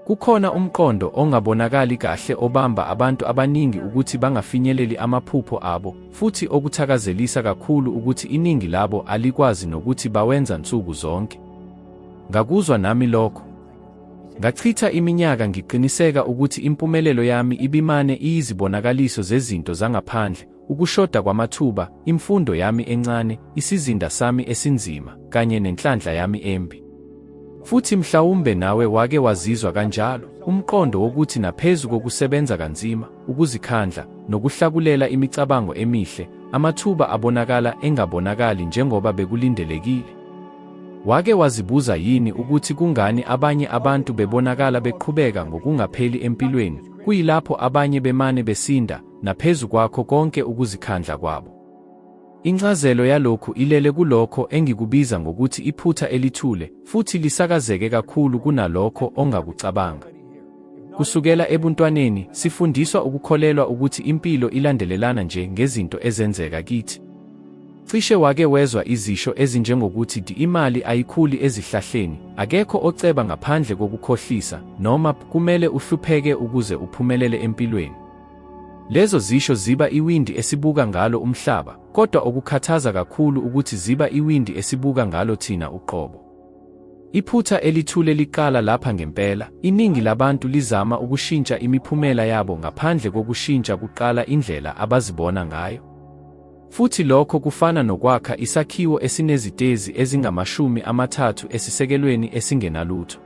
Kukhona umqondo ongabonakali kahle obamba abantu abaningi ukuthi bangafinyeleli amaphupho abo, futhi okuthakazelisa kakhulu ukuthi iningi labo alikwazi nokuthi bawenza nsuku zonke. Ngakuzwa nami lokho. Ngachitha iminyaka ngiqiniseka ukuthi impumelelo yami ibimane iyizibonakaliso zezinto zangaphandle, ukushoda kwamathuba, imfundo yami encane, isizinda sami esinzima, kanye nenhlanhla yami embi. Futhi mhlawumbe nawe wake wazizwa kanjalo, umqondo wokuthi naphezu kokusebenza kanzima, ukuzikhandla, nokuhlakulela imicabango emihle, amathuba abonakala engabonakali njengoba bekulindelekile. Wake wazibuza yini ukuthi kungani abanye abantu bebonakala beqhubeka ngokungapheli empilweni, kuyilapho abanye bemane besinda, naphezu kwakho konke ukuzikhandla kwabo? Incazelo yalokhu ilele kulokho engikubiza ngokuthi iphutha elithule, futhi lisakazeke kakhulu kunalokho ongakucabanga. Kusukela ebuntwaneni, sifundiswa ukukholelwa ukuthi impilo ilandelelana nje ngezinto ezenzeka kithi. Cishe wake wezwa izisho ezinjengokuthi imali ayikhuli ezihlahleni, akekho oceba ngaphandle kokukhohlisa, noma kumele uhlupheke ukuze uphumelele empilweni. Lezo zisho ziba iwindi esibuka ngalo umhlaba, kodwa okukhathaza kakhulu ukuthi ziba iwindi esibuka ngalo thina uqobo. Iphutha elithule liqala lapha ngempela, iningi labantu lizama ukushintsha imiphumela yabo ngaphandle kokushintsha kuqala indlela abazibona ngayo. Futhi lokho kufana nokwakha isakhiwo esinezitezi ezingama-30 esisekelweni esingenalutho.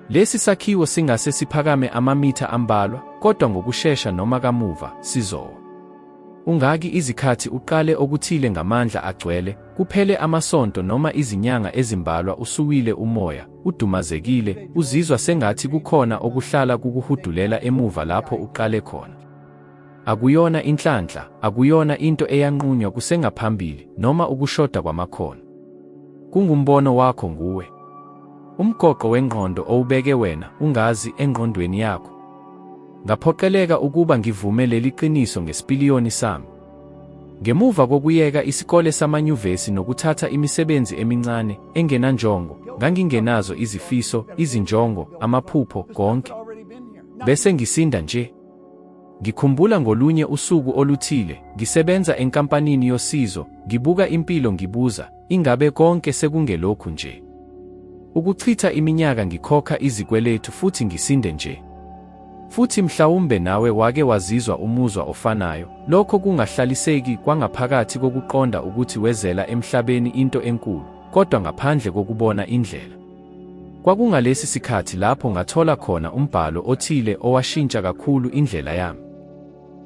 Lesi sakhiwo singase siphakame amamitha ambalwa, kodwa ngokushesha noma kamuva, sizowa. Ungaki izikhathi uqale okuthile ngamandla agcwele, kuphele amasonto noma izinyanga ezimbalwa usuwile umoya, udumazekile, uzizwa sengathi kukhona okuhlala kukuhudulela emuva lapho uqale khona. Akuyona inhlanhla, akuyona into eyanqunywa kusengaphambili, noma ukushoda kwamakhono. Kungumbono wakho nguwe. Umgoqo wengqondo owubeke wena, ungazi, engqondweni yakho. Ngaphoqeleka ukuba ngivume leli qiniso ngesipiliyoni sami. Ngemuva kokuyeka isikole samanyuvesi nokuthatha imisebenzi emincane, engenanjongo, ngangingenazo izifiso, izinjongo, amaphupho, konke. Bese ngisinda nje. Ngikhumbula ngolunye usuku oluthile, ngisebenza enkampanini yosizo, ngibuka impilo ngibuza, Ingabe konke sekungelokhu nje? Ukuchitha iminyaka ngikhokha izikweletu futhi ngisinde nje? Futhi mhlawumbe nawe wake wazizwa umuzwa ofanayo, lokho kungahlaliseki kwangaphakathi kokuqonda ukuthi wezela emhlabeni into enkulu, kodwa ngaphandle kokubona indlela. Kwakungalesi sikhathi lapho ngathola khona umbhalo othile owashintsha kakhulu indlela yami.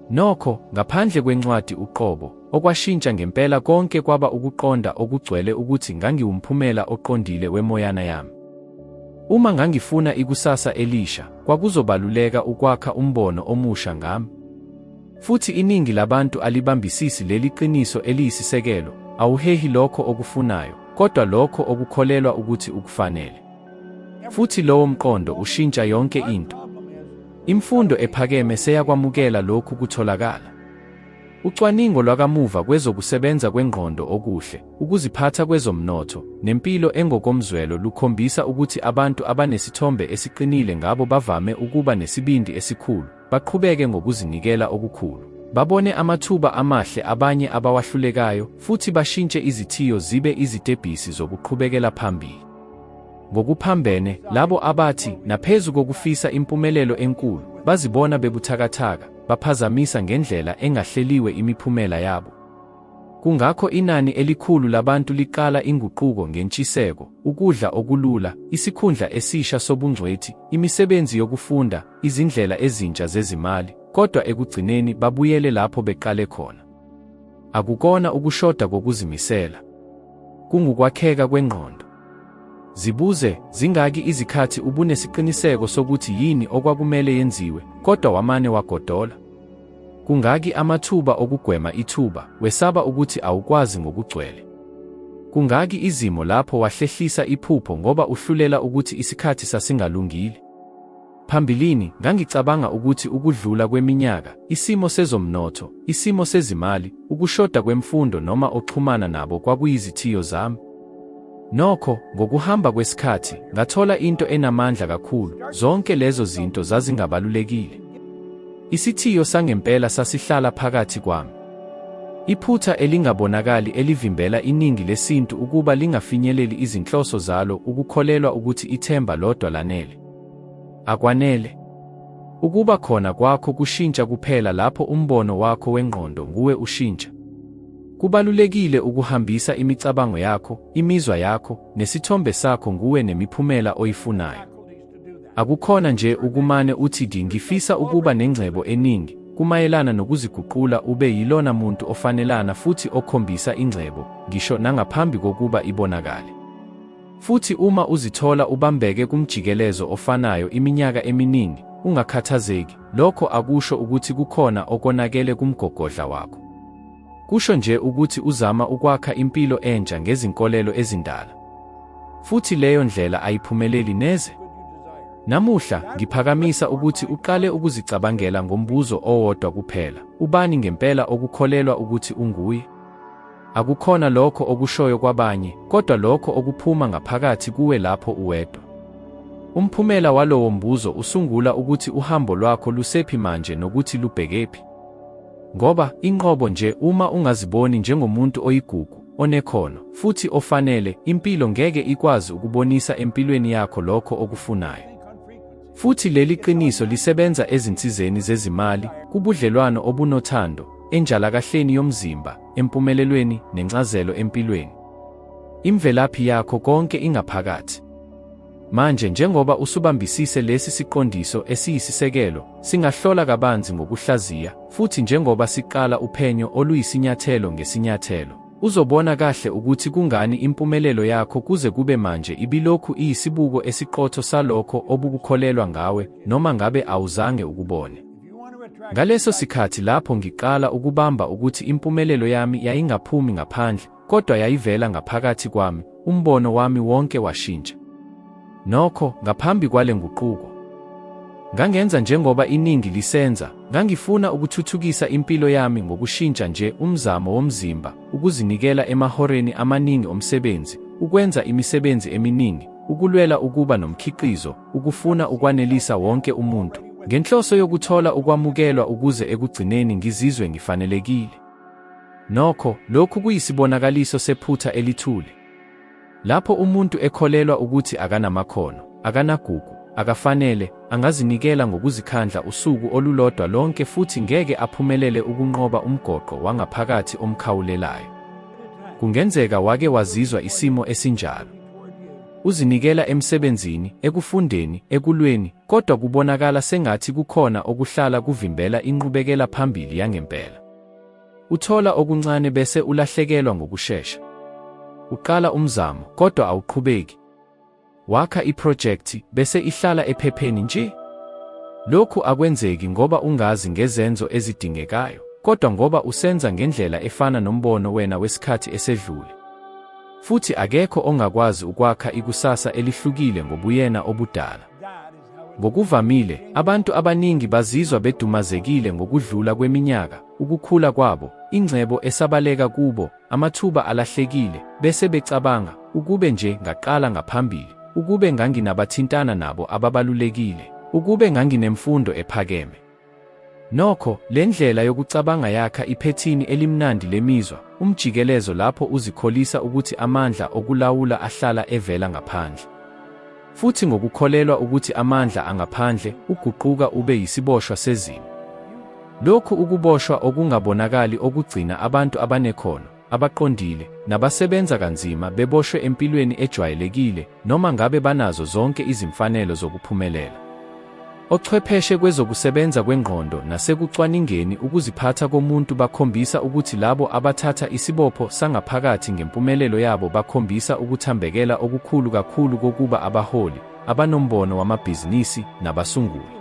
Nokho, ngaphandle kwencwadi uqobo, okwashintsha ngempela konke kwaba ukuqonda okugcwele ukuthi ngangiwumphumela oqondile wemoyana yami. Uma ngangifuna ikusasa elisha, kwakuzobaluleka ukwakha umbono omusha ngami. Futhi iningi labantu alibambisisi leli qiniso eliyisisekelo, awuhehi lokho okufunayo, kodwa lokho okukholelwa ukuthi ukufanele. Futhi lowo mqondo ushintsha yonke into. Imfundo ephakeme seyakwamukela lokhu kutholakala. Ucwaningo lwakamuva kwezokusebenza kwengqondo okuhle, ukuziphatha kwezomnotho, nempilo engokomzwelo lukhombisa ukuthi abantu abanesithombe esiqinile ngabo bavame ukuba nesibindi esikhulu, baqhubeke ngokuzinikela okukhulu, babone amathuba amahle abanye abawahlulekayo, futhi bashintshe izithiyo zibe izitebhisi zokuqhubekela phambili. Ngokuphambene, labo abathi, naphezu kokufisa impumelelo enkulu, bazibona bebuthakathaka, baphazamisa ngendlela engahleliwe imiphumela yabo. Kungakho inani elikhulu labantu liqala inguquko ngentshiseko, ukudla okulula, isikhundla esisha sobungcweti, imisebenzi yokufunda, izindlela ezintsha zezimali, kodwa ekugcineni babuyele lapho beqale khona. Akukona ukushoda kokuzimisela. Kungukwakheka kwengqondo. Zibuze, zingaki izikhathi ubunesiqiniseko sokuthi yini okwakumele yenziwe, kodwa wamane wagodola? Kungaki amathuba okugwema ithuba, wesaba ukuthi awukwazi ngokugcwele? Kungaki izimo lapho wahlehlisa iphupho ngoba uhlulela ukuthi isikhathi sasingalungile? Phambilini, ngangicabanga ukuthi ukudlula kweminyaka, isimo sezomnotho, isimo sezimali, ukushoda kwemfundo noma oxhumana nabo kwakuyizithiyo zami. Nokho, ngokuhamba kwesikhathi, ngathola into enamandla kakhulu, zonke lezo zinto zazingabalulekile. Isithiyo sangempela sasihlala phakathi kwami. Iphutha elingabonakali elivimbela iningi lesintu ukuba lingafinyeleli izinhloso zalo ukukholelwa ukuthi ithemba lodwa lanele. Akwanele. Ukuba khona kwakho kushintsha kuphela lapho umbono wakho wengqondo nguwe ushintsha. Kubalulekile ukuhambisa imicabango yakho, imizwa yakho, nesithombe sakho nguwe nemiphumela oyifunayo. Akukhona nje ukumane uthi di ngifisa ukuba nengcebo eningi, kumayelana nokuziguqula ube yilona muntu ofanelana futhi okhombisa ingcebo, ngisho nangaphambi kokuba ibonakale. Futhi uma uzithola ubambeke kumjikelezo ofanayo iminyaka eminingi, ungakhathazeki, lokho akusho ukuthi kukhona okonakele kumgogodla wakho. Kusho nje ukuthi uzama ukwakha impilo entsha ngezinkolelo ezindala. Futhi leyo ndlela ayiphumeleli neze. Namuhla, ngiphakamisa ukuthi uqale ukuzicabangela ngombuzo owodwa kuphela, ubani ngempela okukholelwa ukuthi unguye? Akukhona lokho okushoyo kwabanye, kodwa lokho okuphuma ngaphakathi kuwe lapho uwedwa. Umphumela walowo mbuzo usungula ukuthi uhambo lwakho lusephi manje nokuthi lubhekephi. Ngoba, inqobo nje uma ungaziboni njengomuntu oyigugu, onekhono, futhi ofanele, impilo ngeke ikwazi ukubonisa empilweni yakho lokho okufunayo. Futhi leli qiniso lisebenza ezinsizeni zezimali, kubudlelwano obunothando, enjalakahleni yomzimba, empumelelweni, nencazelo empilweni. Imvelaphi yakho konke ingaphakathi. Manje njengoba usubambisise lesi siqondiso esiyisisekelo, singahlola kabanzi ngokuhlaziya, futhi njengoba siqala uphenyo oluyisinyathelo ngesinyathelo, uzobona kahle ukuthi kungani impumelelo yakho kuze kube manje ibilokhu iyisibuko esiqotho salokho obukukholelwa ngawe, noma ngabe awuzange ukubone. Ngaleso sikhathi lapho ngiqala ukubamba ukuthi impumelelo yami yayingaphumi ngaphandle, kodwa yayivela ngaphakathi kwami, umbono wami wonke washintsha. Nokho, ngaphambi kwale nguquko, ngangenza njengoba iningi lisenza, ngangifuna ukuthuthukisa impilo yami ngokushintsha nje umzamo womzimba, ukuzinikela emahoreni amaningi omsebenzi, ukwenza imisebenzi eminingi, ukulwela ukuba nomkhiqizo, ukufuna ukwanelisa wonke umuntu, ngenhloso yokuthola ukwamukelwa ukuze ekugcineni ngizizwe ngifanelekile. Nokho, lokhu kuyisibonakaliso sephutha elithule. Lapho umuntu ekholelwa ukuthi akanamakhono, akanagugu, akafanele, angazinikela ngokuzikhandla usuku olulodwa lonke futhi ngeke aphumelele ukunqoba umgoqo wangaphakathi omkhawulelayo. Kungenzeka wake wazizwa isimo esinjalo. Uzinikela emsebenzini, ekufundeni, ekulweni, kodwa kubonakala sengathi kukhona okuhlala kuvimbela inqubekela phambili yangempela. Uthola okuncane bese ulahlekelwa ngokushesha. Uqala umzamo, kodwa awuqhubeki. Wakha iphrojekthi, bese ihlala ephepheni nje. Lokhu akwenzeki ngoba ungazi ngezenzo ezidingekayo, kodwa ngoba usenza ngendlela efana nombono wena wesikhathi esedlule. Futhi akekho ongakwazi ukwakha ikusasa elihlukile ngobuyena obudala. Ngokuvamile, abantu abaningi bazizwa bedumazekile ngokudlula kweminyaka, ukukhula kwabo, ingcebo esabaleka kubo, amathuba alahlekile, bese becabanga, ukube nje ngaqala ngaphambili, ukube nganginabathintana nabo ababalulekile, ukube nganginemfundo ephakeme. Nokho, le ndlela yokucabanga yakha iphethini elimnandi lemizwa, umjikelezo lapho uzikholisa ukuthi amandla okulawula ahlala evela ngaphandle. Futhi ngokukholelwa ukuthi amandla angaphandle, uguquka ube yisiboshwa sezimo. Lokhu ukuboshwa okungabonakali okugcina abantu abanekhono, abaqondile, nabasebenza kanzima beboshwe empilweni ejwayelekile noma ngabe banazo zonke izimfanelo zokuphumelela. Ochwepheshe kwezokusebenza kwengqondo nasekucwaningeni ukuziphatha komuntu bakhombisa ukuthi labo abathatha isibopho sangaphakathi ngempumelelo yabo bakhombisa ukuthambekela okukhulu kakhulu kokuba abaholi, abanombono wamabhizinisi, nabasunguli.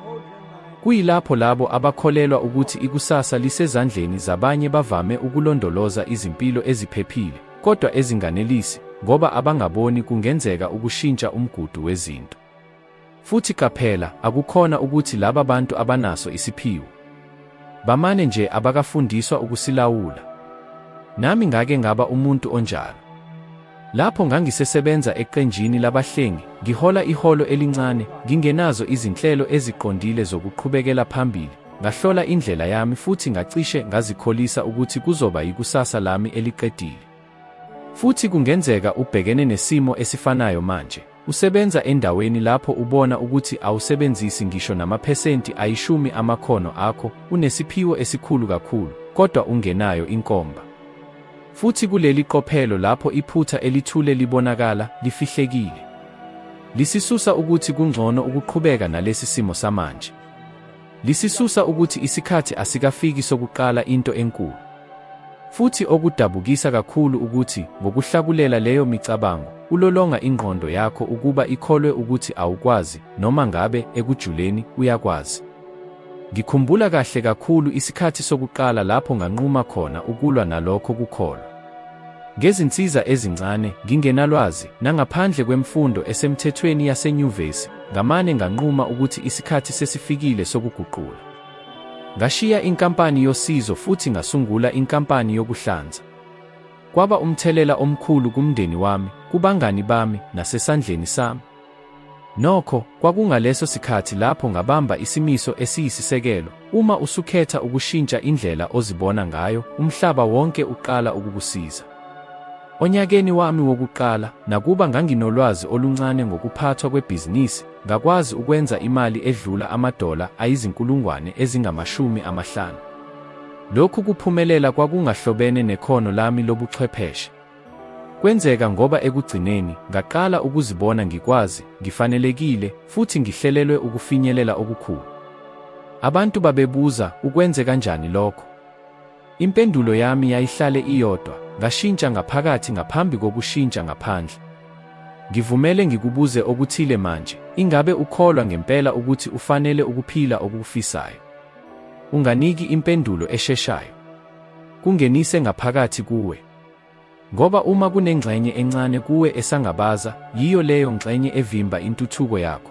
Kuyilapho labo abakholelwa ukuthi ikusasa lisezandleni zabanye bavame ukulondoloza izimpilo eziphephile, kodwa ezinganelisi, ngoba abangaboni kungenzeka ukushintsha umgudu wezinto. Futhi qaphela, akukhona ukuthi laba bantu abanaso isiphiwo. Bamane nje abakafundiswa ukusilawula. Nami ngake ngaba umuntu onjalo. Lapho ngangisesebenza eqenjini labahlengi, ngihola iholo elincane, ngingenazo izinhlelo eziqondile zokuqhubekela phambili, ngahlola indlela yami futhi ngacishe ngazikholisa ukuthi kuzoba yikusasa lami eliqedile. Futhi kungenzeka ubhekene nesimo esifanayo manje, usebenza endaweni lapho ubona ukuthi awusebenzisi ngisho namaphesenti ayishumi amakhono akho, unesiphiwo esikhulu kakhulu, kodwa ungenayo inkomba. Futhi kuleli qophelo lapho iphutha elithule libonakala lifihlekile. Lisisusa ukuthi kungcono ukuqhubeka nalesi simo samanje. Lisisusa ukuthi isikhathi asikafiki sokuqala into enkulu. Futhi okudabukisa kakhulu ukuthi ngokuhlakulela leyo micabango, ulolonga ingqondo yakho ukuba ikholwe ukuthi awukwazi, noma ngabe, ekujuleni, uyakwazi. Ngikhumbula kahle kakhulu isikhathi sokuqala lapho nganquma khona ukulwa nalokho kukholwa. Ngezinsiza ezincane, ngingenalwazi, nangaphandle kwemfundo esemthethweni yasenyuvesi, ngamane nganquma ukuthi isikhathi sesifikile sokuguqula. Ngashiya inkampani yosizo futhi ngasungula inkampani yokuhlanza. Kwaba umthelela omkhulu kumndeni wami, kubangani bami, nasesandleni sami. Nokho, kwakungaleso sikhathi lapho ngabamba isimiso esiyisisekelo, uma usukhetha ukushintsha indlela ozibona ngayo, umhlaba wonke uqala ukukusiza. Onyakeni wami wokuqala, nakuba nganginolwazi oluncane ngokuphathwa kwebhizinisi, ngakwazi ukwenza imali edlula amadola ayizinkulungwane ezingama-50. Lokhu kuphumelela kwakungahlobene nekhono lami lobuchwepheshe. Kwenzeka ngoba ekugcineni, ngaqala ukuzibona ngikwazi, ngifanelekile, futhi ngihlelelwe ukufinyelela okukhulu. Abantu babebuza, Ukwenze kanjani lokho? Impendulo yami yayihlale iyodwa, Ngashintsha ngaphakathi ngaphambi kokushintsha ngaphandle. Ngivumele ngikubuze okuthile manje, ingabe ukholwa ngempela ukuthi ufanele ukuphila okukufisayo? Unganiki impendulo esheshayo. Kungenise ngaphakathi kuwe. Ngoba uma kunengxenye encane kuwe esangabaza, yiyo leyo ngxenye evimba intuthuko yakho.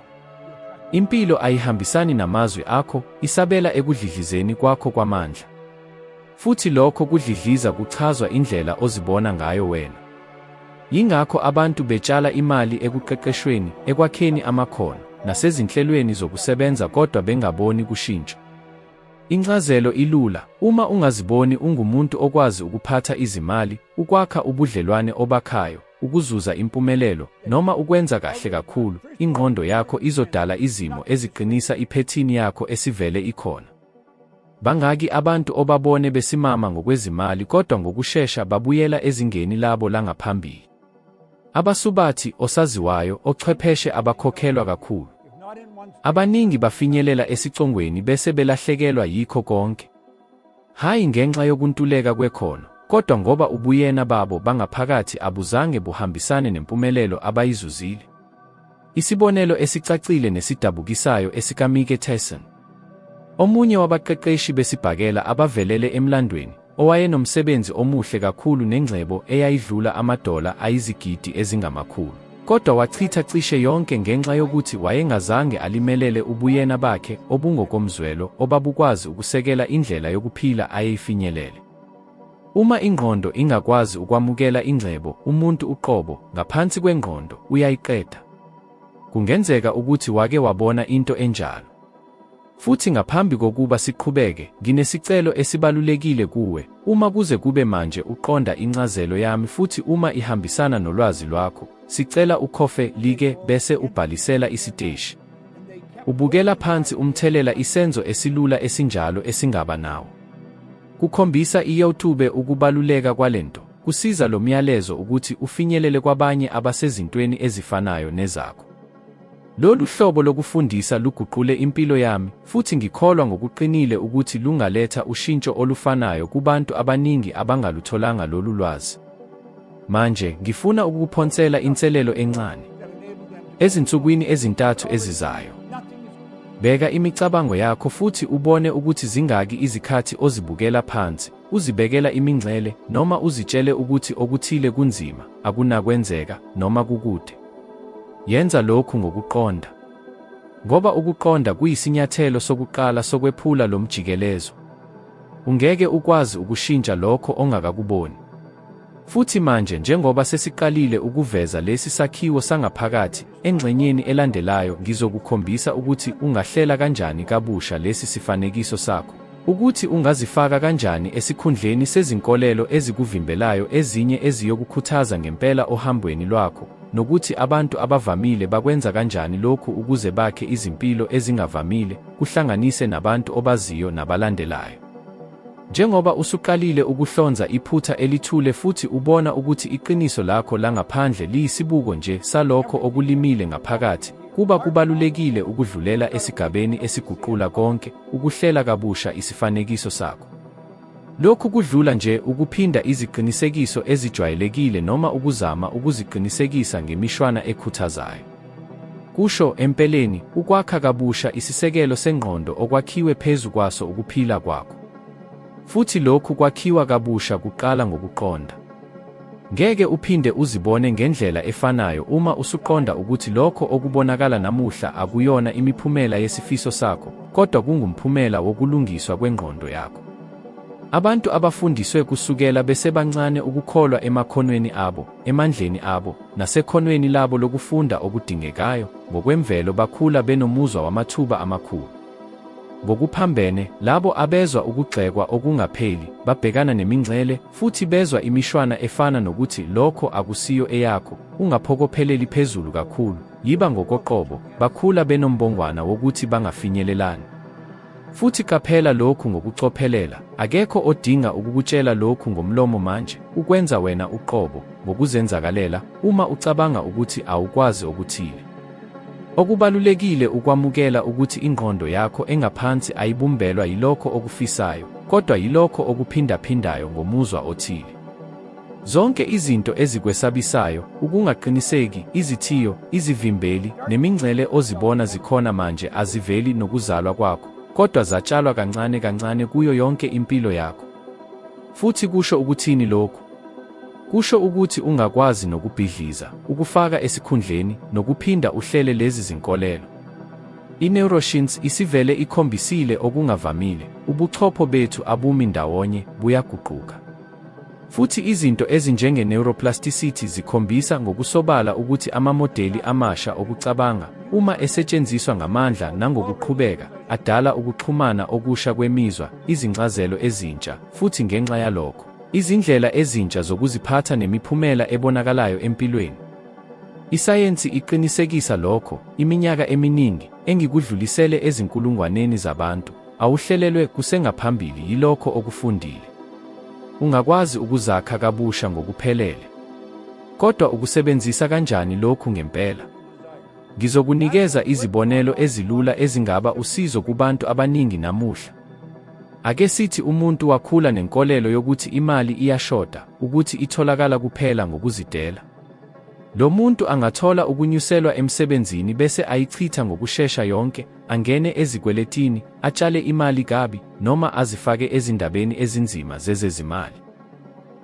Impilo ayihambisani namazwi akho, isabela ekudlidlizeni kwakho kwamandla. Futhi lokho kudlidliza kuchazwa indlela ozibona ngayo wena. Yingakho abantu betshala imali ekuqeqeshweni, ekwakheni amakhono, nasezinhlelweni zokusebenza kodwa bengaboni kushintsho. Incazelo ilula, uma ungaziboni ungumuntu okwazi ukuphatha izimali, ukwakha ubudlelwane obakhayo, ukuzuza impumelelo, noma ukwenza kahle kakhulu, ingqondo yakho izodala izimo eziqinisa iphethini yakho esivele ikhona. Bangaki abantu obabone besimama ngokwezimali kodwa ngokushesha babuyela ezingeni labo langaphambili? Abasubathi, osaziwayo, ochwepheshe abakhokhelwa kakhulu. Abaningi bafinyelela esicongweni bese belahlekelwa yikho konke. Hhayi ngenxa yokuntuleka kwekhono, kodwa ngoba ubuyena babo bangaphakathi abuzange buhambisane nempumelelo abayizuzile. Isibonelo esicacile nesidabukisayo esikaMike Tyson. Omunye wabaqeqeshi besibhakela abavelele emlandweni, owayenomsebenzi omuhle kakhulu nengcebo eyayidlula amadola ayizigidi ezingamakhulu. Kodwa wachitha cishe yonke ngenxa yokuthi wayengazange alimelele ubuyena bakhe obungokomzwelo obabukwazi ukusekela indlela yokuphila ayeyifinyelele. Uma ingqondo ingakwazi ukwamukela ingcebo, umuntu uqobo, ngaphansi kwengqondo, uyayiqeda. Kungenzeka ukuthi wake wabona into enjalo. Futhi ngaphambi kokuba siqhubeke, nginesicelo esibalulekile kuwe, uma kuze kube manje uqonda incazelo yami futhi uma ihambisana nolwazi lwakho, sicela ukhofe like bese ubhalisela isiteshi. Ubukela phansi umthelela isenzo esilula esinjalo esingaba nawo. Kukhombisa iYouTube ukubaluleka kwalento, kusiza lo myalezo ukuthi ufinyelele kwabanye abasezintweni ezifanayo nezakho. Lolu hlobo lokufundisa luguqule impilo yami, futhi ngikholwa ngokuqinile ukuthi lungaletha ushintsho olufanayo kubantu abaningi abangalutholanga lolu lwazi. Manje, ngifuna ukukuphonsela inselelo encane. Ezinsukwini ezintathu ezizayo, beka imicabango yakho futhi ubone ukuthi zingaki izikhathi ozibukela phansi, uzibekela imingcele, noma uzitshele ukuthi okuthile kunzima, akunakwenzeka, noma kukude. Yenza lokhu ngokuqonda. Ngoba ukuqonda kuyisinyathelo sokuqala sokwephula lo mjikelezo. Ungeke ukwazi ukushintsha lokho ongakakuboni. Futhi manje njengoba sesiqalile ukuveza lesi sakhiwo sangaphakathi, engxenyeni elandelayo ngizokukhombisa ukuthi ungahlela kanjani kabusha lesi sifanekiso sakho, ukuthi ungazifaka kanjani esikhundleni sezinkolelo ezikuvimbelayo ezinye eziyokukhuthaza ngempela ohambweni lwakho, nokuthi abantu abavamile bakwenza kanjani lokhu ukuze bakhe izimpilo ezingavamile, kuhlanganise nabantu obaziyo nabalandelayo. Njengoba usuqalile ukuhlonza iphutha elithule futhi ubona ukuthi iqiniso lakho langaphandle liyisibuko nje salokho okulimile ngaphakathi, kuba kubalulekile ukudlulela esigabeni esiguqula konke, ukuhlela kabusha isifanekiso sakho. Lokhu kudlula nje ukuphinda iziqinisekiso ezijwayelekile noma ukuzama ukuziqinisekisa ngemishwana ekhuthazayo. Kusho, empeleni, ukwakha kabusha isisekelo sengqondo okwakhiwe phezu kwaso ukuphila kwakho. Futhi lokhu kwakhiwa kabusha kuqala ngokuqonda. Ngeke uphinde uzibone ngendlela efanayo uma usuqonda ukuthi lokho okubonakala namuhla akuyona imiphumela yesifiso sakho, kodwa kungumphumela wokulungiswa kwengqondo yakho. Abantu abafundiswe kusukela besebancane ukukholwa emakhonweni abo, emandleni abo, nasekhonweni labo lokufunda okudingekayo, ngokwemvelo bakhula benomuzwa wamathuba amakhulu. Ngokuphambene, labo abezwa ukugxekwa okungapheli, babhekana nemingcele, futhi bezwa imishwana efana nokuthi lokho akusiyo eyakho, ungaphokopheleli phezulu kakhulu, yiba ngokoqobo, bakhula benombongwana wokuthi bangafinyelelani. Futhi qaphela lokhu ngokucophelela, akekho odinga ukukutshela lokhu ngomlomo manje, ukwenza wena uqobo, ngokuzenzakalela, uma ucabanga ukuthi awukwazi okuthile. Okubalulekile ukwamukela ukuthi ingqondo yakho engaphansi ayibumbelwa yilokho okufisayo, kodwa yilokho okuphindaphindayo ngomuzwa othile. Zonke izinto ezikwesabisayo, ukungaqiniseki, izithiyo, izivimbeli, nemingcele ozibona zikhona manje aziveli nokuzalwa kwakho, kodwa zatshalwa kancane kancane kuyo yonke impilo yakho. Futhi kusho ukuthini lokhu? Kusho ukuthi ungakwazi nokubhidliza, ukufaka esikhundleni, nokuphinda uhlele lezi zinkolelo. I-neuroscience isivele ikhombisile okungavamile, ubuchopho bethu abumi ndawonye, buyaguquka. Futhi izinto ezinjenge-neuroplasticity zikhombisa ngokusobala ukuthi amamodeli amasha okucabanga, uma esetshenziswa ngamandla nangokuqhubeka, adala ukuxhumana okusha kwemizwa, izincazelo ezintsha, futhi ngenxa yalokho, izindlela ezintsha zokuziphatha nemiphumela ebonakalayo empilweni. Isayensi iqinisekisa lokho, iminyaka eminingi, engikudlulisele ezinkulungwaneni zabantu, awuhlelelwe kusengaphambili yilokho okufundile. Ungakwazi ukuzakha kabusha ngokuphelele. Kodwa ukusebenzisa kanjani lokhu ngempela? Ngizokunikeza izibonelo ezilula ezingaba usizo kubantu abaningi namuhla. Ake sithi umuntu wakhula nenkolelo yokuthi imali iyashoda, ukuthi itholakala kuphela ngokuzidela. Lo muntu angathola ukunyuselwa emsebenzini bese ayichitha ngokushesha yonke, angene ezikweletini, atshale imali kabi, noma azifake ezindabeni ezinzima zezezimali.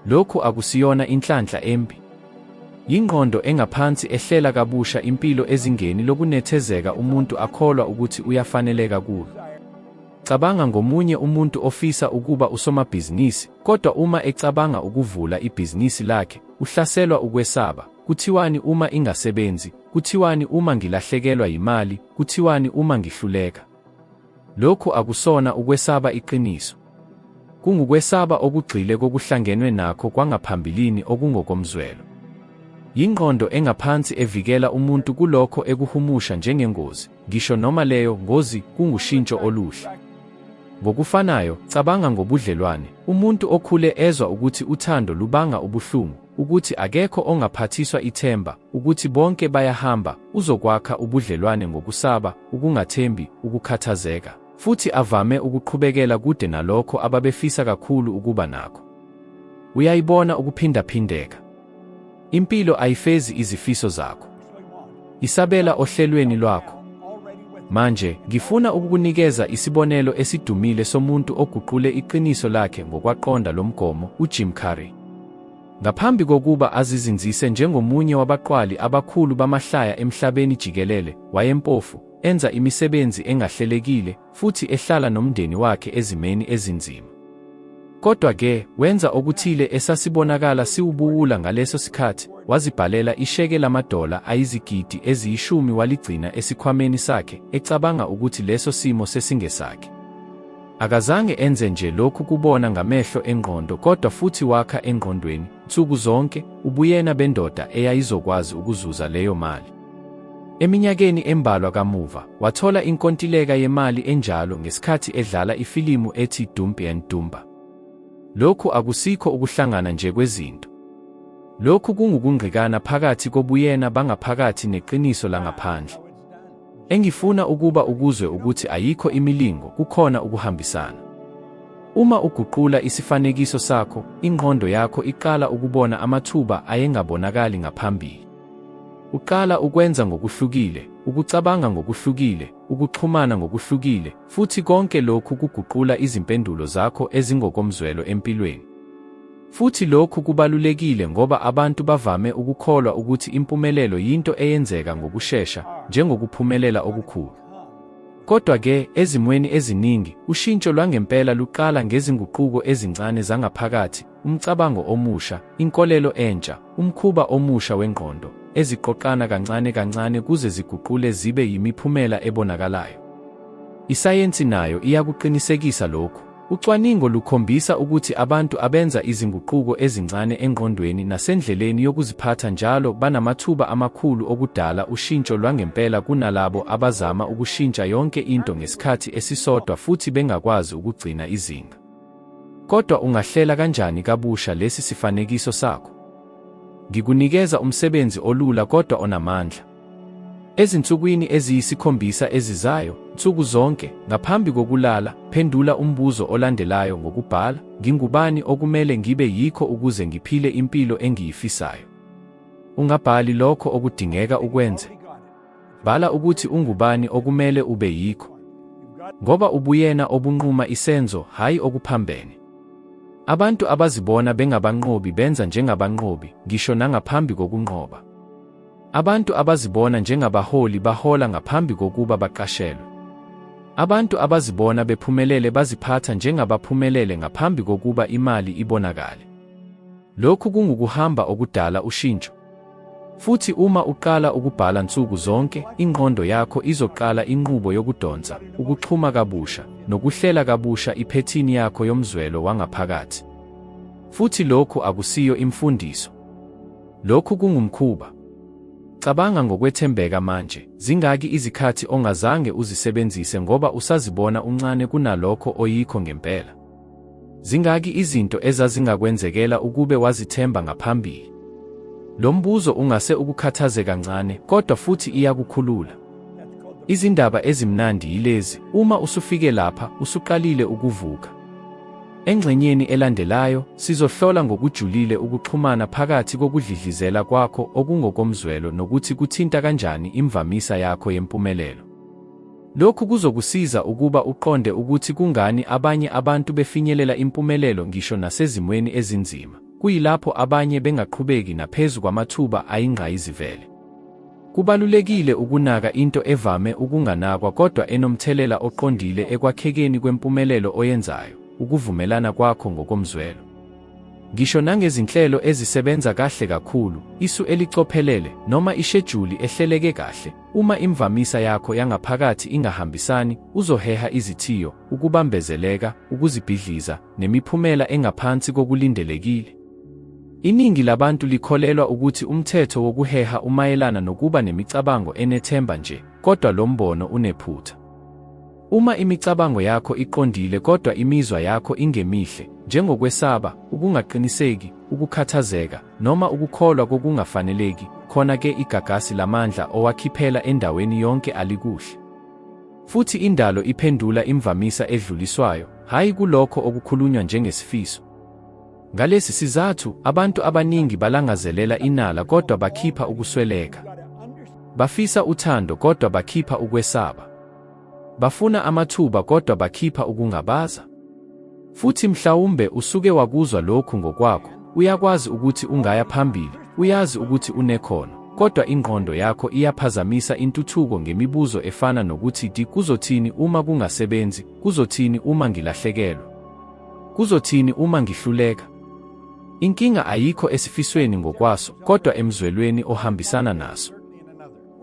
Lokhu akusiyona inhlanhla embi. Yingqondo engaphansi ehlela kabusha impilo ezingeni lokunethezeka umuntu akholwa ukuthi uyafaneleka kulo. Cabanga ngomunye umuntu ofisa ukuba usomabhizinisi, kodwa uma ecabanga ukuvula ibhizinisi lakhe, uhlaselwa ukwesaba, Kuthiwani uma ingasebenzi? Kuthiwani uma ngilahlekelwa yimali? Kuthiwani uma ngihluleka? Lokhu akusona ukwesaba iqiniso. Kungukwesaba okugxile kokuhlangenwe nakho kwangaphambilini okungokomzwelo. Yingqondo engaphansi evikela umuntu kulokho ekuhumusha njengengozi, ngisho noma leyo ngozi kungushintsho oluhle. Ngokufanayo, cabanga ngobudlelwane. Umuntu okhule ezwa ukuthi uthando lubanga ubuhlungu, ukuthi akekho ongaphathiswa ithemba, ukuthi bonke bayahamba, uzokwakha ubudlelwane ngokusaba, ukungathembi, ukukhathazeka, futhi avame ukuqhubekela kude nalokho ababefisa kakhulu ukuba nakho. Uyayibona ukuphindaphindeka. Impilo ayifezi izifiso zakho. Isabela ohlelweni lwakho. Manje, ngifuna ukukunikeza isibonelo esidumile somuntu oguqule iqiniso lakhe ngokwaqonda lo mgomo, uJim Carrey. Ngaphambi kokuba azizinzise njengomunye wabaqwali abakhulu bamahlaya emhlabeni jikelele, wayempofu, enza imisebenzi engahlelekile, futhi ehlala nomndeni wakhe ezimeni ezinzima. Kodwa-ke, wenza okuthile esasibonakala siwubuwula ngaleso sikhathi, wazibhalela isheke lamadola ayizigidi eziyishumi waligcina esikhwameni sakhe, ecabanga ukuthi leso simo sesingesakhe. Akazange enze nje lokhu kubona ngamehlo engqondo kodwa futhi wakha engqondweni, nsuku zonke, ubuyena bendoda eyayizokwazi ukuzuza leyo mali. Eminyakeni embalwa kamuva, wathola inkontileka yemali enjalo ngesikhathi edlala ifilimu ethi Dumb and Dumber. Lokhu akusikho ukuhlangana nje kwezinto. Lokhu kungukungqikana phakathi kobuyena bangaphakathi neqiniso langaphandle. Engifuna ukuba ukuzwe ukuthi ayikho imilingo, kukhona ukuhambisana. Uma uguqula isifanekiso sakho, ingqondo yakho iqala ukubona amathuba ayengabonakali ngaphambili. Uqala ukwenza ngokuhlukile, ukucabanga ngokuhlukile, ukuxhumana ngokuhlukile, futhi konke lokhu kuguqula izimpendulo zakho ezingokomzwelo empilweni. Futhi lokhu kubalulekile ngoba abantu bavame ukukholwa ukuthi impumelelo yinto eyenzeka ngokushesha, njengokuphumelela okukhulu. Kodwa-ke, ezimweni eziningi, ushintsho lwangempela luqala ngezinguquko ezincane zangaphakathi, umcabango omusha, inkolelo entsha, umkhuba omusha wengqondo, eziqoqana kancane kancane kuze ziguqule zibe yimiphumela ebonakalayo. Isayensi nayo iyakuqinisekisa lokhu. Ucwaningo lukhombisa ukuthi abantu abenza izinguquko ezincane engqondweni nasendleleni yokuziphatha njalo banamathuba amakhulu okudala ushintsho lwangempela kunalabo abazama ukushintsha yonke into ngesikhathi esisodwa futhi bengakwazi ukugcina izinga. Kodwa ungahlela kanjani kabusha lesi sifanekiso sakho? Ngikunikeza umsebenzi olula kodwa onamandla. Ezinsukwini eziyisikhombisa ezizayo, nsuku zonke, ngaphambi kokulala, phendula umbuzo olandelayo ngokubhala, Ngingubani okumele ngibe yikho ukuze ngiphile impilo engiyifisayo? Ungabhali lokho okudingeka ukwenze. Bhala ukuthi ungubani okumele ube yikho. Ngoba ubuyena obunquma isenzo, hhayi okuphambene. Abantu abazibona bengabanqobi benza njengabanqobi, ngisho nangaphambi kokunqoba. Abantu abazibona njengabaholi bahola ngaphambi kokuba baqashelwe. Abantu abazibona bephumelele baziphatha njengabaphumelele ngaphambi kokuba imali ibonakale. Lokhu kungukuhamba okudala ushintsho. Futhi uma uqala ukubhala nsuku zonke, ingqondo yakho izoqala inqubo yokudonsa, ukuxhuma kabusha, nokuhlela kabusha iphethini yakho yomzwelo wangaphakathi. Futhi lokhu akusiyo imfundiso. Lokhu kungumkhuba. Cabanga ngokwethembeka manje, zingaki izikhathi ongazange uzisebenzise ngoba usazibona uncane kunalokho oyikho ngempela? Zingaki izinto ezazingakwenzekela ukube wazithemba ngaphambili? Lo mbuzo ungase ukukhathaze kancane, kodwa futhi iyakukhulula. Izindaba ezimnandi yilezi, uma usufike lapha, usuqalile ukuvuka. Engxenyeni elandelayo, sizohlola ngokujulile ukuxhumana phakathi kokudlidlizela kwakho okungokomzwelo nokuthi kuthinta kanjani imvamisa yakho yempumelelo. Lokhu kuzokusiza ukuba uqonde ukuthi kungani abanye abantu befinyelela impumelelo ngisho nasezimweni ezinzima, kuyilapho abanye bengaqhubeki naphezu kwamathuba ayingqayizivele. Kubalulekile ukunaka into evame ukunganakwa kodwa enomthelela oqondile ekwakhekeni kwempumelelo oyenzayo, ukuvumelana kwakho ngokomzwelo. Ngisho nangezinhlelo ezisebenza kahle kakhulu, isu elicophelele, noma ishejuli ehleleke kahle, uma imvamisa yakho yangaphakathi ingahambisani, uzoheha izithiyo, ukubambezeleka, ukuzibhidliza, nemiphumela engaphansi kokulindelekile. Iningi labantu likholelwa ukuthi umthetho wokuheha umayelana nokuba nemicabango enethemba nje, kodwa lo mbono unephutha. Uma imicabango yakho iqondile kodwa imizwa yakho ingemihle, njengokwesaba, ukungaqiniseki, ukukhathazeka, noma ukukholwa kokungafaneleki, khona-ke igagasi lamandla owakhiphela endaweni yonke alikuhle. Futhi indalo iphendula imvamisa edluliswayo, hhayi kulokho okukhulunywa njengesifiso. Ngalesi sizathu, abantu abaningi balangazelela inala kodwa bakhipha ukusweleka. Bafisa uthando kodwa bakhipha ukwesaba. Bafuna amathuba kodwa bakhipha ukungabaza. Futhi mhlawumbe usuke wakuzwa lokhu ngokwakho, uyakwazi ukuthi ungaya phambili, uyazi ukuthi unekhono, kodwa ingqondo yakho iyaphazamisa intuthuko ngemibuzo efana nokuthi di kuzothini uma kungasebenzi, kuzothini uma ngilahlekelwa. Kuzothini uma ngihluleka? Inkinga ayikho esifisweni ngokwaso, kodwa emzwelweni ohambisana naso.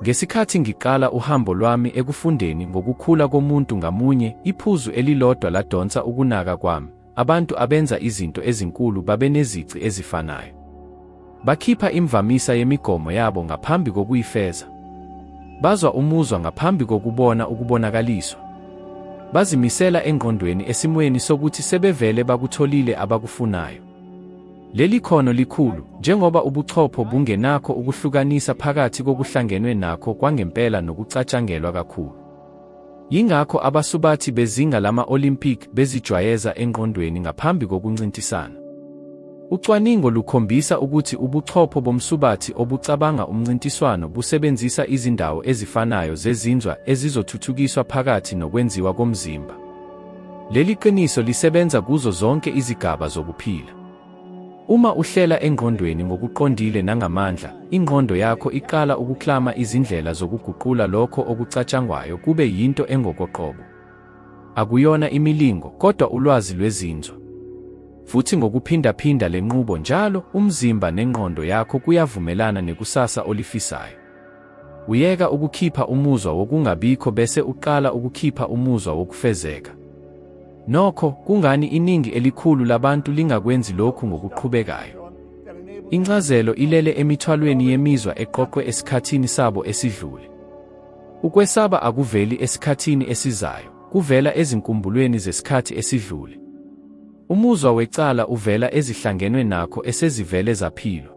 Ngesikhathi ngiqala uhambo lwami ekufundeni ngokukhula komuntu ngamunye, iphuzu elilodwa ladonsa ukunaka kwami, abantu abenza izinto ezinkulu babenezici ezifanayo. Bakhipha imvamisa yemigomo yabo ngaphambi kokuyifeza. Bazwa umuzwa ngaphambi kokubona ukubonakaliswa. Bazimisela engqondweni esimweni sokuthi sebevele bakutholile abakufunayo. Leli khono likhulu, njengoba ubuchopho bungenakho ukuhlukanisa phakathi kokuhlangenwe nakho kwangempela nokucatshangelwa kakhulu. Yingakho abasubathi bezinga lama-Olympic bezijwayeza engqondweni ngaphambi kokuncintisana. Ucwaningo lukhombisa ukuthi ubuchopho bomsubathi obucabanga umncintiswano busebenzisa izindawo ezifanayo zezinzwa ezizothuthukiswa phakathi nokwenziwa komzimba. Leli qiniso lisebenza kuzo zonke izigaba zokuphila. Uma uhlela engqondweni ngokuqondile nangamandla, ingqondo yakho iqala ukuklama izindlela zokuguqula lokho okucatshangwayo kube yinto engokoqobo. Akuyona imilingo, kodwa ulwazi lwezinzwa. Futhi ngokuphindaphinda le nqubo njalo, umzimba nengqondo yakho kuyavumelana nekusasa olifisayo. Uyeka ukukhipha umuzwa wokungabikho bese uqala ukukhipha umuzwa wokufezeka. Nokho, kungani iningi elikhulu labantu lingakwenzi lokhu ngokuqhubekayo? Incazelo ilele emithwalweni yemizwa eqoqwe esikhathini sabo esidlule. Ukwesaba akuveli esikhathini esizayo, kuvela ezinkumbulweni zesikhathi esidlule. Umuzwa wecala uvela ezihlangenwe nakho esezivele zaphilwa.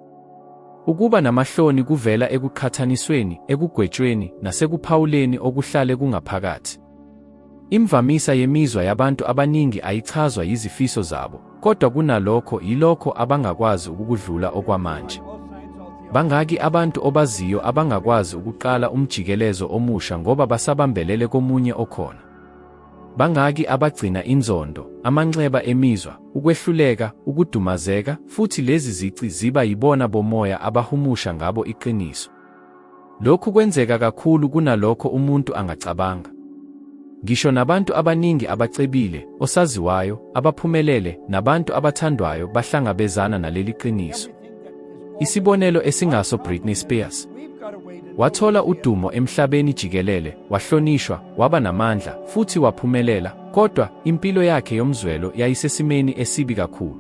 Ukuba namahloni kuvela ekuqhathanisweni, ekugwetshweni, nasekuphawuleni okuhlale kungaphakathi. Imvamisa yemizwa yabantu abaningi ayichazwa yizifiso zabo, kodwa kunalokho yilokho abangakwazi ukukudlula okwamanje. Bangaki abantu obaziyo abangakwazi ukuqala umjikelezo omusha ngoba basabambelele komunye okhona? Bangaki abagcina inzondo, amanxeba emizwa, ukwehluleka, ukudumazeka, futhi lezi zici ziba yibona bomoya abahumusha ngabo iqiniso? Lokhu kwenzeka kakhulu kunalokho umuntu angacabanga. Ngisho nabantu abaningi abacebile, osaziwayo, abaphumelele, nabantu abathandwayo bahlangabezana naleli qiniso. Isibonelo esingaso Britney Spears. Wathola udumo emhlabeni jikelele, wahlonishwa, waba namandla, futhi waphumelela, kodwa impilo yakhe yomzwelo yayisesimeni esibi kakhulu.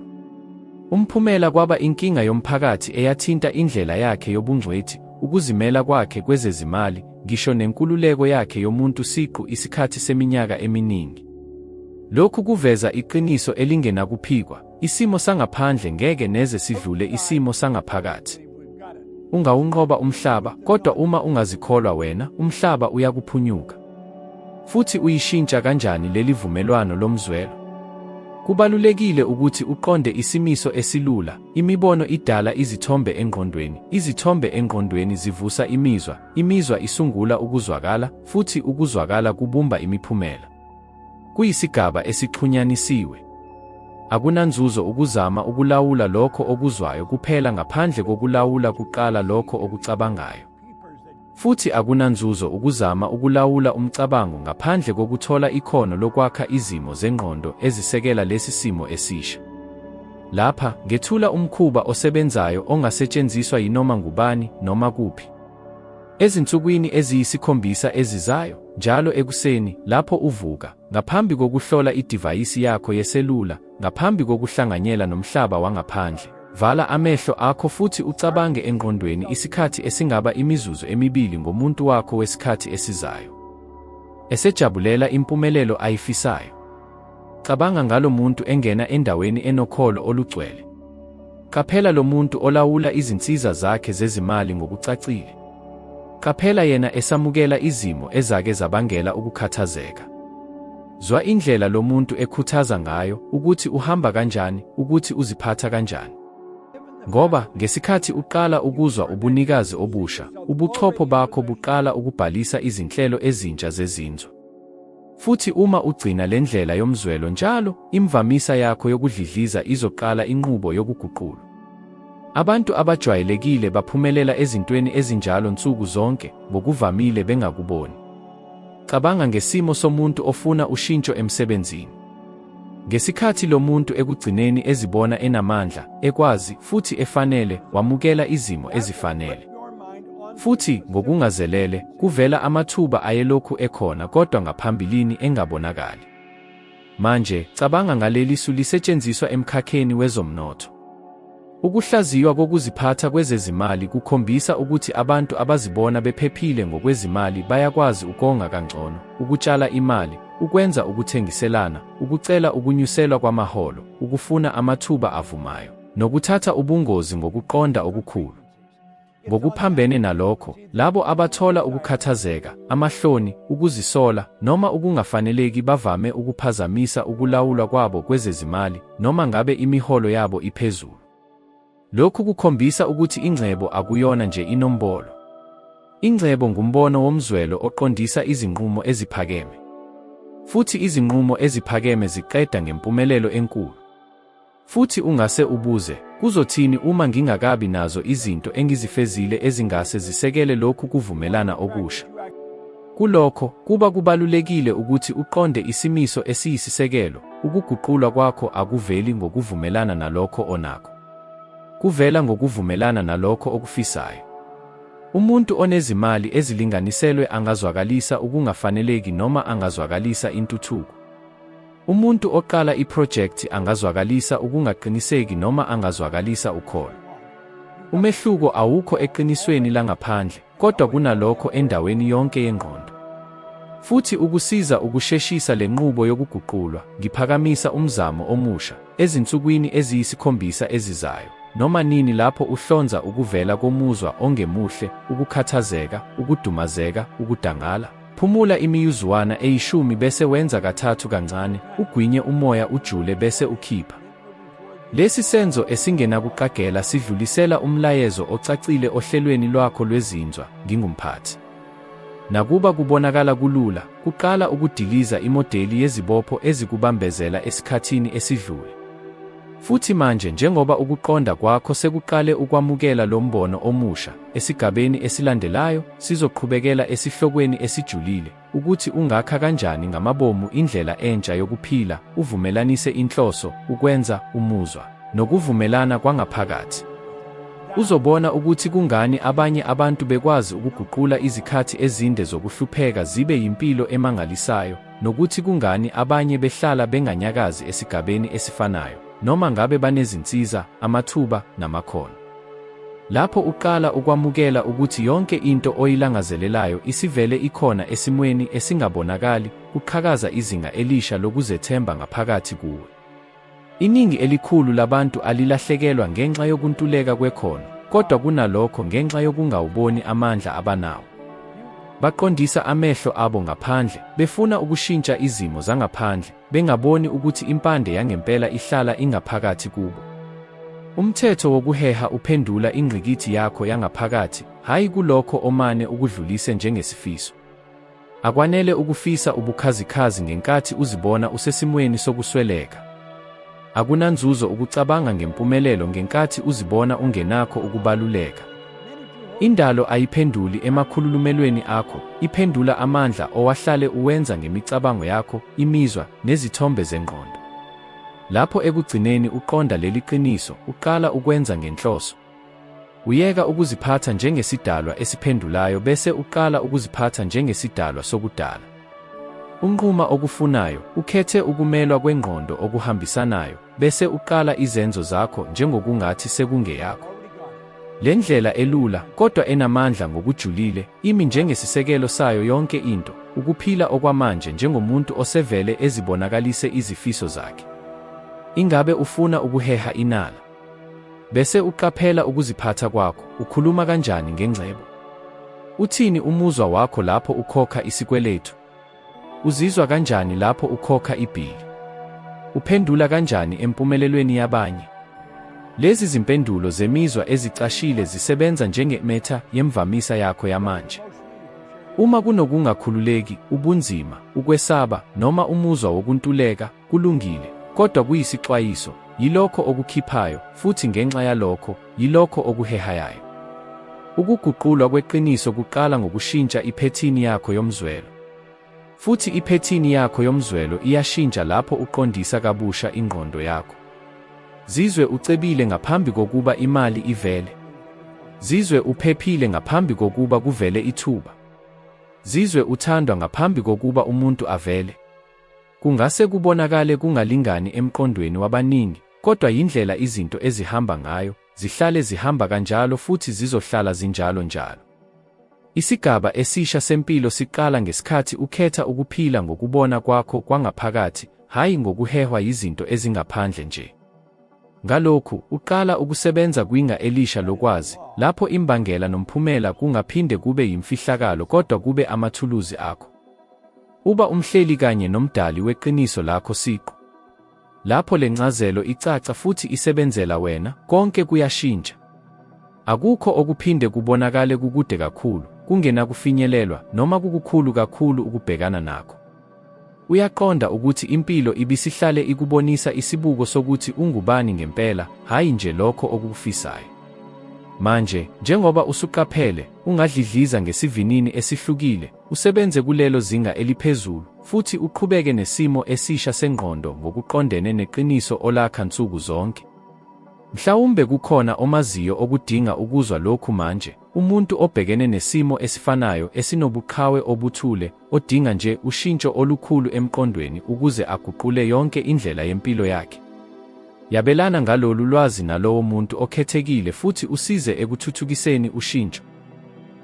Umphumela kwaba inkinga yomphakathi eyathinta indlela yakhe yobungcweti, ukuzimela kwakhe kwezezimali, ngisho nenkululeko yakhe yomuntu siqu isikhathi seminyaka eminingi. Lokhu kuveza iqiniso elingenakuphikwa, isimo sangaphandle ngeke neze sidlule isimo sangaphakathi. Ungawunqoba umhlaba, kodwa uma ungazikholwa wena, umhlaba uyakuphunyuka. Futhi uyishintsha kanjani leli vumelwano lomzwelo? Kubalulekile ukuthi uqonde isimiso esilula, imibono idala izithombe engqondweni, izithombe engqondweni zivusa imizwa, imizwa isungula ukuzwakala, futhi ukuzwakala kubumba imiphumela. Kuyisigaba esixhunyanisiwe. Akunanzuzo ukuzama ukulawula lokho okuzwayo kuphela ngaphandle kokulawula kuqala lokho okucabangayo. Futhi akunanzuzo ukuzama ukulawula umcabango ngaphandle kokuthola ikhono lokwakha izimo zengqondo ezisekela lesi simo esisha. Lapha, ngethula umkhuba osebenzayo ongasetshenziswa yinoma ngubani, noma kuphi. Ezinsukwini eziyisikhombisa ezizayo, njalo ekuseni, lapho uvuka, ngaphambi kokuhlola idivayisi yakho yeselula, Ngaphambi kokuhlanganyela nomhlaba wangaphandle, vala amehlo akho futhi ucabange engqondweni isikhathi esingaba imizuzu emibili ngomuntu wakho wesikhathi esizayo. Esejabulela impumelelo ayifisayo. Cabanga ngalo muntu engena endaweni enokholo olugcwele. Qaphela lo muntu olawula izinsiza zakhe zezimali ngokucacile. Qaphela yena esamukela izimo ezake zabangela ukukhathazeka. Zwa indlela lo muntu ekhuthaza ngayo, ukuthi uhamba kanjani, ukuthi uziphatha kanjani. Ngoba, ngesikhathi uqala ukuzwa ubunikazi obusha, ubuchopho bakho buqala ukubhalisa izinhlelo ezintsha zezinzwa. Futhi uma ugcina le ndlela yomzwelo njalo, imvamisa yakho yokudlidliza izoqala inqubo yokuguqulwa. Abantu abajwayelekile baphumelela ezintweni ezinjalo nsuku zonke, ngokuvamile bengakuboni. Cabanga ngesimo somuntu ofuna ushintsho emsebenzini. Ngesikhathi lo muntu ekugcineni ezibona enamandla, ekwazi, futhi efanele, wamukela izimo ezifanele. Futhi, ngokungazelele, kuvela amathuba ayelokhu ekhona kodwa ngaphambilini engabonakali. Manje, cabanga ngaleli su lisetshenziswa emkhakheni wezomnotho. Ukuhlaziywa kokuziphatha kwezezimali kukhombisa ukuthi abantu abazibona bephephile ngokwezimali bayakwazi ukonga kangcono, ukutshala imali, ukwenza ukuthengiselana, ukucela ukunyuselwa kwamaholo, ukufuna amathuba avumayo, nokuthatha ubungozi ngokuqonda okukhulu. Ngokuphambene nalokho, labo abathola ukukhathazeka, amahloni, ukuzisola, noma ukungafaneleki bavame ukuphazamisa ukulawulwa kwabo kwezezimali, noma ngabe imiholo yabo iphezulu. Lokhu kukhombisa ukuthi ingcebo akuyona nje inombolo. Ingcebo ngumbono womzwelo oqondisa izinqumo eziphakeme. Futhi izinqumo eziphakeme ziqeda ngempumelelo enkulu. Futhi ungase ubuze, Kuzothini uma ngingakabi nazo izinto engizifezile ezingase zisekele lokhu kuvumelana okusha? Kulokho, kuba kubalulekile ukuthi uqonde isimiso esiyisisekelo, ukuguqulwa kwakho akuveli ngokuvumelana nalokho onakho. Kuvela ngokuvumelana nalokho okufisayo. Umuntu onezimali ezilinganiselwe angazwakalisa ukungafaneleki noma angazwakalisa intuthuko. Umuntu oqala iphrojekthi angazwakalisa ukungaqiniseki noma angazwakalisa ukholo. Umehluko awukho eqinisweni langaphandle, kodwa kunalokho endaweni yonke yengqondo. Futhi ukusiza ukusheshisa le nqubo yokuguqulwa, ngiphakamisa umzamo omusha, ezinsukwini eziyisikhombisa ezizayo, noma nini lapho uhlonza ukuvela komuzwa ongemuhle, ukukhathazeka, ukudumazeka, ukudangala, Phumula imiyuzuwana eyishumi bese wenza kathathu kancane, ugwinye umoya ujule bese ukhipha. Lesi senzo esingenakuqagela sidlulisela umlayezo ocacile ohlelweni lwakho lwezinzwa, Ngingumphathi. Nakuba kubonakala kulula, kuqala ukudiliza imodeli yezibopho ezikubambezela esikhathini esidlule. Futhi manje njengoba ukuqonda kwakho sekuqale ukwamukela lo mbono omusha, esigabeni esilandelayo sizoqhubekela esihlokweni esijulile, ukuthi ungakha kanjani ngamabomu indlela entsha yokuphila, uvumelanise inhloso, ukwenza, umuzwa, nokuvumelana kwangaphakathi. Uzobona ukuthi kungani abanye abantu bekwazi ukuguqula izikhathi ezinde zokuhlupheka zibe yimpilo emangalisayo, nokuthi kungani abanye behlala benganyakazi esigabeni esifanayo, noma ngabe banezinsiza, amathuba, namakhono. Lapho uqala ukwamukela ukuthi yonke into oyilangazelelayo isivele ikhona esimweni esingabonakali, kuqhakaza izinga elisha lokuzethemba ngaphakathi kuwe. Iningi elikhulu labantu alilahlekelwa ngenxa yokuntuleka kwekhono, kodwa kunalokho ngenxa yokungawuboni amandla abanawo. Baqondisa amehlo abo ngaphandle, befuna ukushintsha izimo zangaphandle, bengaboni ukuthi impande yangempela ihlala ingaphakathi kubo. Umthetho wokuheha uphendula ingqikithi yakho yangaphakathi, hhayi kulokho omane ukudlulise njengesifiso. Akwanele ukufisa ubukhazikhazi ngenkathi uzibona usesimweni sokusweleka. Akunanzuzo ukucabanga ngempumelelo ngenkathi uzibona ungenakho ukubaluleka. Indalo ayiphenduli emakhululumelweni akho, iphendula amandla owahlale uwenza ngemicabango yakho, imizwa, nezithombe zengqondo. Lapho ekugcineni uqonda leli qiniso, uqala ukwenza ngenhloso. Uyeka ukuziphatha njengesidalwa esiphendulayo bese uqala ukuziphatha njengesidalwa sokudala. Unquma okufunayo, ukhethe ukumelwa kwengqondo okuhambisanayo, bese uqala izenzo zakho njengokungathi sekungeyakho. Le ndlela elula, kodwa enamandla ngokujulile, imi njengesisekelo sayo yonke into, ukuphila okwamanje njengomuntu osevele ezibonakalise izifiso zakhe. Ingabe ufuna ukuheha inala? Bese uqaphela ukuziphatha kwakho, ukhuluma kanjani ngengcebo? Uthini umuzwa wakho lapho ukhokha isikweletu? Uzizwa kanjani lapho ukhokha ibhili? Uphendula kanjani empumelelweni yabanye? Lezi zimpendulo zemizwa ezicashile zisebenza njengemetha yemvamisa yakho yamanje. Uma kunokungakhululeki, ubunzima, ukwesaba, noma umuzwa wokuntuleka, kulungile, kodwa kuyisixwayiso, yilokho okukhiphayo, futhi ngenxa yalokho, yilokho okuhehayayo. Ukuguqulwa kweqiniso kuqala ngokushintsha iphethini yakho yomzwelo. Futhi iphethini yakho yomzwelo iyashintsha lapho uqondisa kabusha ingqondo yakho. Zizwe ucebile ngaphambi kokuba imali ivele. Zizwe uphephile ngaphambi kokuba kuvele ithuba. Zizwe uthandwa ngaphambi kokuba umuntu avele. Kungase kubonakale kungalingani emqondweni wabaningi, kodwa yindlela izinto ezihamba ngayo, zihlale zihamba kanjalo futhi zizohlala zinjalo njalo. Isigaba esisha sempilo siqala ngesikhathi ukhetha ukuphila ngokubona kwakho kwangaphakathi, hhayi ngokuhehwa yizinto ezingaphandle nje. Ngalokhu, uqala ukusebenza kwinga elisha lokwazi, lapho imbangela nomphumela kungaphinde kube yimfihlakalo kodwa kube amathuluzi akho. Uba umhleli kanye nomdali weqiniso lakho siqu. Lapho le ncazelo icaca futhi isebenzela wena, konke kuyashintsha. Akukho okuphinde kubonakale kukude kakhulu, kungenakufinyelelwa, noma kukukhulu kakhulu ukubhekana nakho. Uyaqonda ukuthi impilo ibisihlale ikubonisa isibuko sokuthi ungubani ngempela, hhayi nje lokho okukufisayo. Manje, njengoba usuqaphele, ungadlidliza ngesivinini esihlukile, usebenze kulelo zinga eliphezulu, futhi uqhubeke nesimo esisha sengqondo ngokuqondene neqiniso olakha nsuku zonke. Mhlawumbe kukhona omaziyo okudinga ukuzwa lokhu manje, umuntu obhekene nesimo esifanayo, esinobuqhawe obuthule, odinga nje ushintsho olukhulu emqondweni ukuze aguqule yonke indlela yempilo yakhe. Yabelana ngalolu lwazi nalowo muntu okhethekile futhi usize ekuthuthukiseni ushintsho.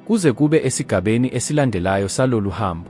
Kuze kube esigabeni esilandelayo salolu hambo.